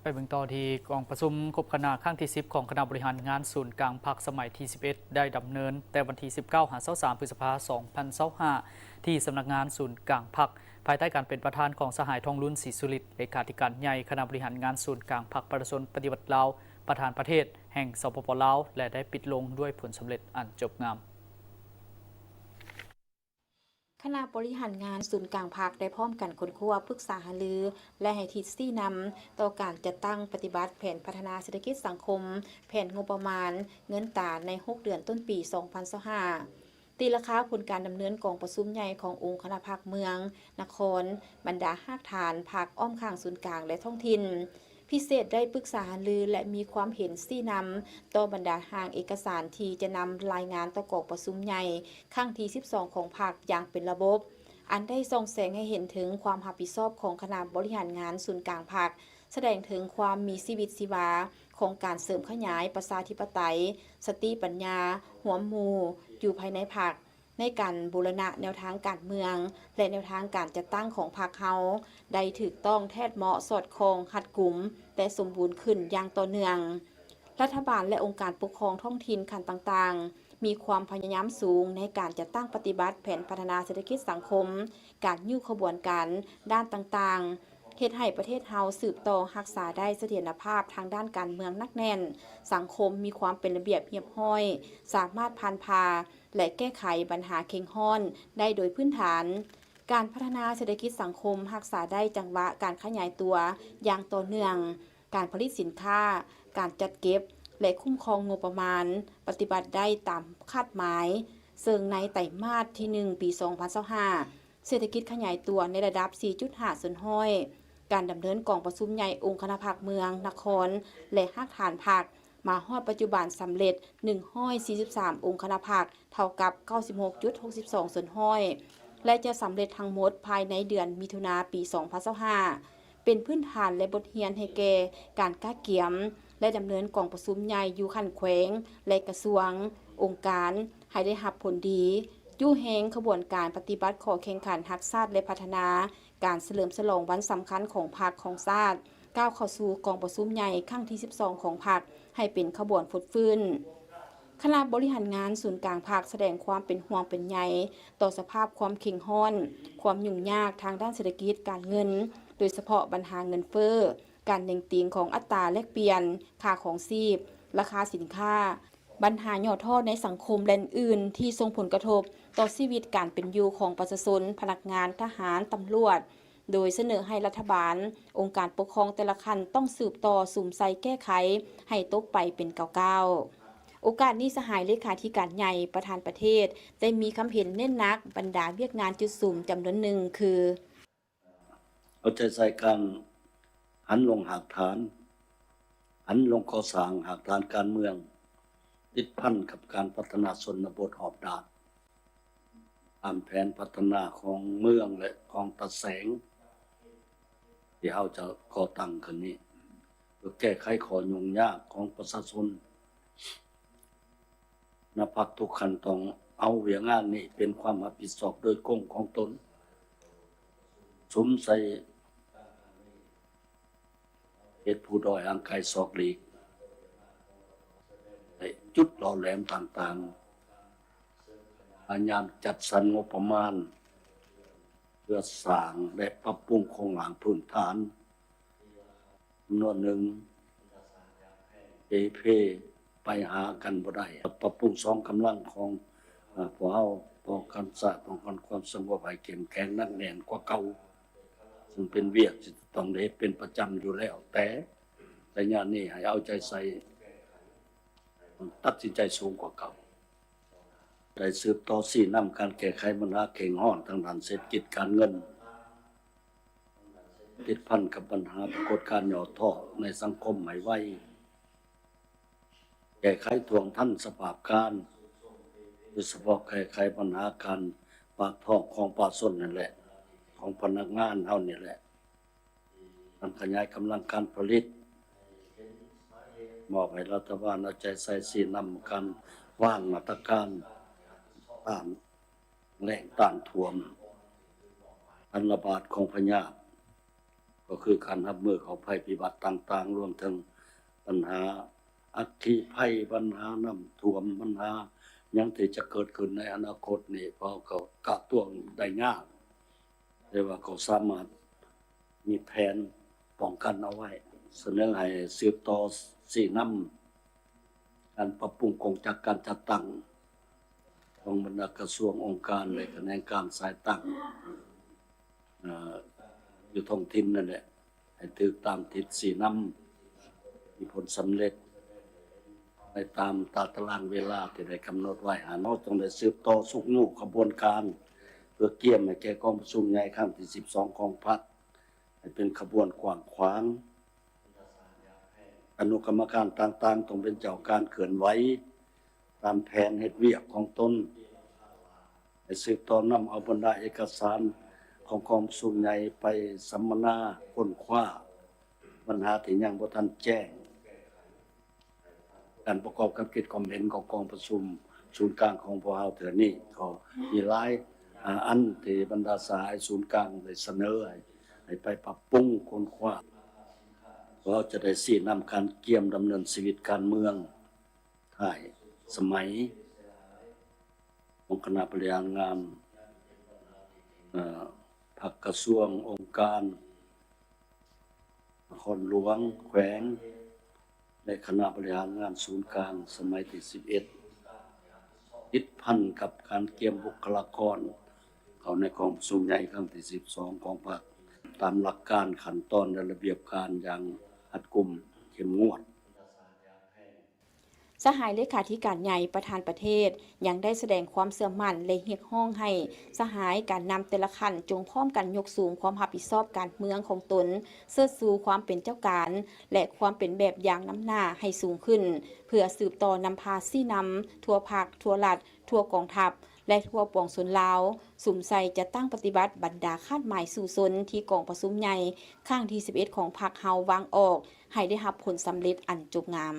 ໄປເບິ່ງຕໍ່ທີ່ກອງປະຊຸມຄົບຄະນະຄັ້ງທີສິບ ຂອງຄະນະບໍລິຫານງານສູນກາງພັກສະໄໝທີສິບເອັດ ໄດ້ດຳເນີນແຕ່ວັນທີສິບເກົ້າຫາຊາວສາມ ພຶດສະພາ ສອງພັນຊາວຫ້າ ທີ່ສຳນັກງານສູນກາງພັກ ພາຍໃຕ້ການເປັນປະທານຂອງສະຫາຍ ທອງລຸນ ສີສຸລິດ ເລຂາທິການໃຫຍ່ຄະນະບໍລິຫານງານສູນກາງພັກປະຊາຊົນປະຕິວັດລາວ ປະທານປະເທດແຫ່ງ ສປປ ລາວ ແລະ ໄດ້ປິດລົງດ້ວຍຜົນສຳເລັດອັນຈົບງາມ. ຄະນະບໍລິຫານງານສູນກາງພັກໄດ້ພ້ອມກັນຄົ້ນຄວ້າ, ປຶກສາຫາລື ແລະ ໃຫ້ທິດຊີ້ນຳຕໍ່ການຈັດຕັ້ງປະຕິບັດແຜນພັດທະນາເສດຖະກິດສັງຄົມ, ແຜນງົບປະມານເງິນຕາໃນຫົກເດືອນຕົ້ນປີສອງພັນຊາວຫ້າ. ຕີລາຄາຜົນການດຳເນີນກອງປະຊຸມໃຫຍ່ຂອງອົງຄະນະພັກເມືອງ, ນະຄອນ, ບັນດາຮາກຖານພັກອ້ອມຂ້າງສູນກາງ ແລະ ທ້ອງຖິ່ນ. ພິເສດໄດ້ປຶກສາຫາລື ແລະ ມີຄວາມເຫັນຊີ້ນຳຕໍ່ບັນດາຮ່າງເອກະສານທີ່ຈະນຳລາຍງານຕໍ່ກອງປະຊຸມໃຫຍ່ຄັ້ງທີສິບສອງຂອງພັກຢ່າງເປັນລະບົບ, ອັນໄດ້ສ່ອງແສງໃຫ້ເຫັນເຖິງຄວາມຮັບຜິດຊອບຂອງຄະນະບໍລິຫານງານສູນກາງພັກ, ສະແດງເຖິງຄວາມມີຊີວິດຊີວາຂອງການເສີມຂະຫຍາຍປະຊາທິປະໄຕ, ສະຕິປັນຍາ, ຮວມໝູ່ຢູ່ພາຍໃນພັກ. ໃນການບູລະນະແນວທາງການເມືອງ ແລະ ແນວທາງການຈັດຕັ້ງຂອງພັກເຮົາ ໄດ້ຖືກຕ້ອງ, ແທດເໝາະ, ສອດຄ່ອງ, ຮັດກຸມ ແລະ ສົມບູນຂຶ້ນຢ່າງຕໍ່ເນື່ອງ. ລັດຖະບານ ແລະ ອົງການປົກຄອງທ້ອງຖິ່ນຂັ້ນຕ່າງໆ ມີຄວາມພະຍາຍາມສູງໃນການຈັດຕັ້ງປະຕິບັດແຜນພັດທະນາເສດຖະກິດສັງຄົມ, ການຍູ້ຂະບວນການດ້ານຕ່າງໆ ເຮັດໃຫ້ປະເທດເຮົາສືບຕໍ່ຮັກສາໄດ້ສະຖຽນນະພາບທາງດ້ານການເມືອງໜັກແໜ້ນ, ສັງຄົມມີຄວາມເປັນລະບຽບຮຽບຮ້ອຍ, ສາມາດຜ່ານຜ່າ ແລະ ແກ້ໄຂບັນຫາເຄັ່ງຮ້ອນໄດ້ໂດຍພື້ນຖານ. ການພັດທະນາເສດຖະກິດສັງຄົມຮັກສາໄດ້ຈັງຫວະການຂະຫຍາຍຕົວຢ່າງຕໍ່ເນື່ອງ, ການຜະລິດສິນຄ້າ, ການຈັດເກັບ ແລະ ຄຸ້ມຄອງງົບປະມານ ປະຕິບັດໄດ້ຕາມຄາດໝາຍ, ເຊິ່ງໃນໄຕມາດທີໜຶ່ງ ປີສອງພັນຊາວຫ້າ ເສດຖະກິດຂະຫຍາຍຕົວໃນລະດັບສີ່ຈຸດຫ້າສ່ວນຮ້ອຍ. ການດຳເນີນກອງປະຊຸມໃຫຍ່ອົງຄະນະພັກເມືອງ, ນະຄອນ ແລະ ຮາກຖານພັກ ມາຮອດປັດຈຸບັນສຳເລັດໜຶ່ງຮ້ອຍສີ່ສິບສາມອົງຄະນະພັກ, ເທົ່າກັບເກົ້າສິບຫົກຈຸດຫົກສິບສອງສ່ວນຮ້ອຍ ແລະ ຈະສຳເລັດທັງໝົດພາຍໃນເດືອນມິຖຸນາ ປີສອງພັນຊາວຫ້າ ເປັນພື້ນຖານ ແລະ ບົດຮຽນໃຫ້ແກ່ການກະກຽມ ແລະ ດຳເນີນກອງປະຊຸມໃຫຍ່ຢູ່ຂັ້ນແຂວງ ແລະ ກະຊວງ, ອົງການ ໃຫ້ໄດ້ຮັບຜົນດີ, ຍູ້ແຮງຂະບວນການປະຕິບັດຂໍ້ແຂ່ງຂັນຮັກຊາດ ແລະ ພັດທະນາ, ການສະເຫຼີມສະຫຼອງວັນສຳຄັນຂອງພັກຂອງຊາດ, ກ້າວເຂົ້າສູ່ກອງປະຊຸມໃຫຍ່ຄັ້ງທີສິບສອງຂອງພັກ ໃຫ້ເປັນຂະບວນຟົດຟື້ນ. ຄະນະບໍລິຫານງານສູນກາງພັກສະແດງຄວາມເປັນຫ່ວງເປັນໃຍຕໍ່ສະພາບຄວາມເຄັ່ງຮ້ອນ, ຄວາມຫຍຸ້ງຍາກທາງດ້ານເສດຖະກິດການເງິນ, ໂດຍສະເພາະບັນຫາເງິນເຟີ້, ການເໜັງຕີງຂອງອັດຕາແລກປ່ຽນ, ຄ່າຄອງຊີບ, ລາຄາສິນຄ້າ, ບັນຫາຫຍໍ້ທໍ້ໃນສັງຄົມ ແລະ ອື່ນໆ ທີ່ສົ່ງຜົນກະທົບຕໍ່ຊີວິດການເປັນຢູ່ຂອງປະຊາຊົນ, ພະນັກງານ, ທະຫານ, ຕຳຫຼວດ, ໂດຍສະເໜີໃຫ້ລັດຖະບານ, ອົງການປົກຄອງແຕ່ລະຂັ້ນຕ້ອງສືບຕໍ່ສຸມໃສ່ແກ້ໄຂໃຫ້ຕົກໄປເປັນກ້າວໆ. ໂອກາດນີ້ ສະຫາຍເລຂາທິການໃຫຍ່ ປະທານປະເທດ ໄດ້ມີຄຳເຫັນເນັ້ນໜັກບັນດາວຽກງານຈຸດສຸມຈຳນວນໜຶ່ງຄື ເອົາໃຈໃສ່ການຫັນລົງຮາກຖານ, ຫັນລົງກໍ່ສ້າງຮາກຖານການເມືອງ, ຕິດພັນກັບການພັດທະນາຊົນນະບົດຮອບດ້ານ ຕາມແຜນພັດທະນາຂອງເມືອງ ແລະ ຂອງຕາແສງ ທີ່ເຮົາຈະກໍ່ຕັ້ງຂຶ້ນນີ້ ເພື່ອແກ້ໄຂຂໍ້ຫຍຸ້ງຍາກຂອງປະຊາຊົນ. ນະພັກທຸກຂັ້ນຕ້ອງເອົາວຽກງານນີ້ເປັນຄວາມຮັບຜິດຊອບໂດຍກົງຂອງຕົນ, ສຸມໃສ່ເຮັດຜູ້ດ້ອຍຫ່າງໄກສອກຫຼີກ ແລະ ຈຸດຫຼໍ່ແຫຼມຕ່າງໆ, ພະຍາຍາມຈັດສັນງົບປະມານເພື່ອສ້າງ ແລະ ປັບປຸງໂຄງຮ່າງພື້ນຖານ ຈຳນວນໜຶ່ງເອເພໄປຫາກັນບໍ່ໄດ້. ປັບປຸງສອງກຳລັງຂອງ ອາ ພວກເຮົາ ປ້ອງກັນຊາດ, ປ້ອງກັນຄວາມສະຫງົບໃຫ້ເຂັ້ມແຂງໜັກແໜ້ນກວ່າເກົ່າ, ຊຶ່ງເປັນວຽກທີ່ຕ້ອງໄດ້ເຮັດເປັນປະຈຳຢູ່ແລ້ວ, ແຕ່ໄລຍະນີ້ໃຫ້ເອົາໃຈໃສ່, ຕັດສິນໃຈສູງກວ່າເກົ່າ. ໄດ້ສືບຕໍ່ຊີ້ນຳການແກ້ໄຂບັນຫາເຄັ່ງຮ້ອນທາງດ້ານເສດຖະກິດການເງິນ, ຕິດພັນກັບບັນຫາປາກົດການຫຍໍ້ທໍ້ໃນສັງຄົມໃຫ້ໄວ, ແກ້ໄຂທ່ວງທັນສະພາບການ, ໂດຍສະເພາະແກ້ໄຂບັນຫາການປາກທ້ອງຂອງປະຊາຊົນນັ້ນແຫຼະ, ຂອງພະນັກງານເຮົານີ້ແຫຼະ. ການຂະຫຍາຍກຳລັງການຜະລິດ, ມອບໃຫ້ລັດຖະບານເອົາໃຈໃສ່ຊີ້ນຳການວາງມາດຕະການຕ້ານແລ້ງ, ຕ້ານຖ້ວມ, ການລະບາດຂອງພະຍາດ, ຄ ກໍຄືການຮັບມືຂອງໄພພິບັດຕ່າງໆ ລວມເຖິງບັນຫາອັກຄີໄພ, ບັນຫານ້ຳຖ້ວມ, ບັນຫາຫຍັງທີ່ຈະເກີດຂຶ້ນໃນອະນາຄົດນີ້ ເພາະເຮົາກໍກະຕວງໄດ້ຍາກ, ແຕ່ວ່າກໍສາມາດມີແຜນປ້ອງກັນເອົາໄວ້. ສະເໜີໃຫ້ສືບຕໍ່ຊີ້ນຳການປັບປຸງກົງຈັກການຈັດຕັ້ງຂອງບັນດາກະຊວງ, ອົງການ ແລະ ຂະແໜງການສາຍຕັ້ງ ເອີ ຢູ່ທ້ອງຖິ່ນນັ້ນແຫຼະ ໃຫ້ຖືກຕາມທິດຊີ້ນຳ, ມີຜົນສຳເລັດໄປຕາມຕາຕະລາງເວລາທີ່ໄດ້ກຳນົດໄວ້ຫັ້ນ. ເຮົາຕ້ອງໄດ້ສືບຕໍ່ຊຸກຍູ້ຂະບວນການ ເພື່ອກຽມໃຫ້ແກ່ກອງປະຊຸມໃຫຍ່ຄັ້ງທີສິບສອງຂອງພັກ ໃຫ້ເປັນຂະບວນກວ້າງຂວາງ. ອະນຸກຳມະການຕ່າງໆ ຕ້ອງເປັນເຈົ້າການເຄື່ອນໄຫວຕາມແຜນເຮັດວຽກຂອງຕົນ, ໃຫ້ສືບຕໍ່ນຳເອົາບັນດາເອກະສານຂອງກອງປະຊຸມໃຫຍ່ໄປສຳມະນາ, ຄົ້ນຄວ້າບັນຫາທີ່ຍັງບໍ່ທັນແຈ້ງ. ການປະກອບຄຳຄິດຄວາມເຫັນຂອງກອງປະຊຸມສູນກາງຂອງພວກເຮົາເທື່ອນີ້ ກໍມີຫຼາຍ ອາ ອັນທີ່ບັນດາສະຫາຍສູນກາງໄດ້ສະເໜີໃຫ້ ໃຫ້ໄປປັບປຸງຄົ້ນຄວ້າ. ພວກເຮົາຈະໄດ້ຊີ້ນຳການກຽມດຳເນີນຊີວິດການເມືອງທ້າຍສະໄໝຂອງຄະນະບໍລິຫານງານ ເອີ ພັກ, ກະຊວງ, ອົງການ, ນະຄອນຫຼວງ, ແຂວງ ແລະ ຄະນະບໍລິຫານງານສູນກາງສະໄໝທີສິບເອັດ ຕິດພັນກັບການກຽມບຸກຄະລາກອນເຂົ້າໃນກອງປະຊຸມໃຫຍ່ຄັ້ງທີສິບສອງຂອງພັກ ຕາມຫຼັກການ, ຂັ້ນຕອນ ແລະ ລະບຽບການຢ່າງຮັດກຸມເຂັ້ມງວດ. ສະຫາຍເລຂາທິການໃຫຍ່ ປະທານປະເທດ ຍັງໄດ້ສະແດງຄວາມເຊື່ອໝັ້ນ ແລະ ຮຽກຮ້ອງໃຫ້ສະຫາຍການນຳແຕ່ລະຂັ້ນ ຈົ່ງພ້ອມກັນຍົກສູງຄວາມຮັບຜິດຊອບການເມືອງຂອງຕົນ, ເຊີດຊູຄວາມເປັນເຈົ້າການ ແລະ ຄວາມເປັນແບບຢ່າງນຳໜ້າໃຫ້ສູງຂຶ້ນ, ເພື່ອສືບຕໍ່ນຳພາຊີ້ນຳທົ່ວພັກ, ທົ່ວລັດ, ທົ່ວກອງທັບ ແລະ ທົ່ວປວງຊົນລາວ ສຸມໃສ່ຈັດຕັ້ງປະຕິບັດບັນດາຄາດໝາຍສູ້ຊົນ ທີ່ກອງປະຊຸມໃຫຍ່ຄັ້ງທີສິບເອັດຂອງພັກເຮົາວາງອອກ ໃຫ້ໄດ້ຮັບຜົນສຳເລັດອັນຈົບງາມ.